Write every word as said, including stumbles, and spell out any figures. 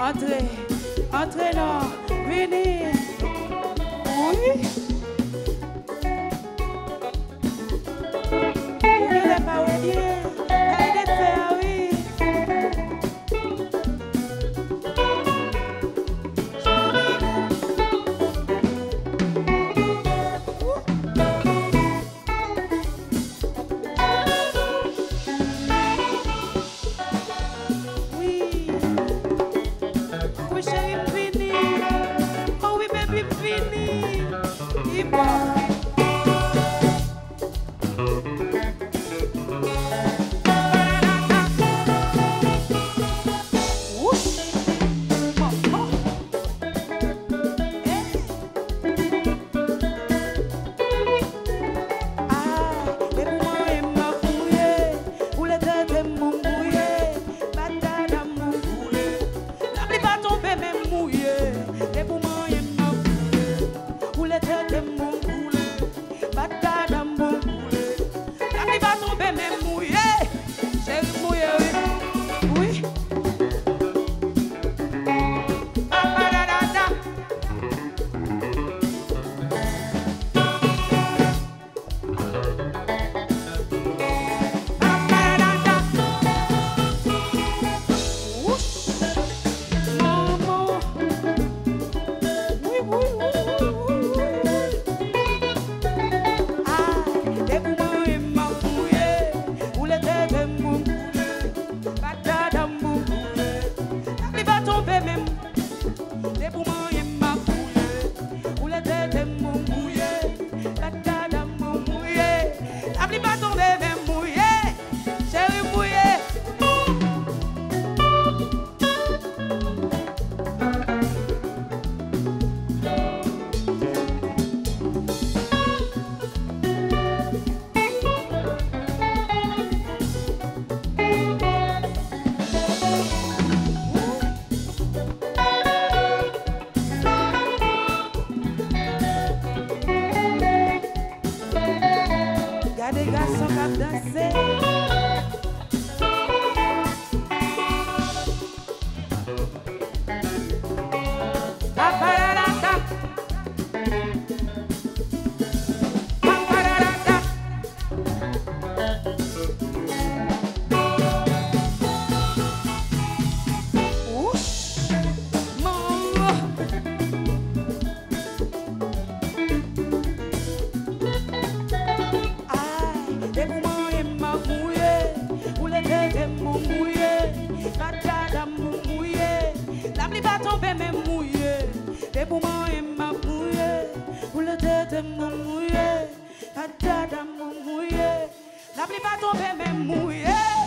Antre, antre non, vini. Wi. Ou genlè pa wè byen, kay dèk fè a wi. Wi. Wi, cheri, m vini. Oh wi, baby, m vini. Ibo. Wouch. Mò, mò. Eh. Ah, depi w manyen m ap mouye, boule tete m mouye, badada m boule. Lapli pa tonbe men m mouye, depi w manyen m ap boule, boule tete m boule, badada m boule. Lapli pa tonbe men m mouye, cheri m mouye wi. Wi. Papadadada. Depi w manyen m ap mouye, boule tete m mouye, badada m mouye. Lapli pa tonbe men m mouye, cheri m mouye. Gade gason k ap danse. Papararata. Papararata. Wouch. Manman. Ay, depi w manyen m ap mouye, boule tete m mouye, badada m mouye, lapli pa tonbe men m mouye, depi w manyen m ap mouye, boule tete m mouye, badada m mouye, lapli pa tonbe men m mouye.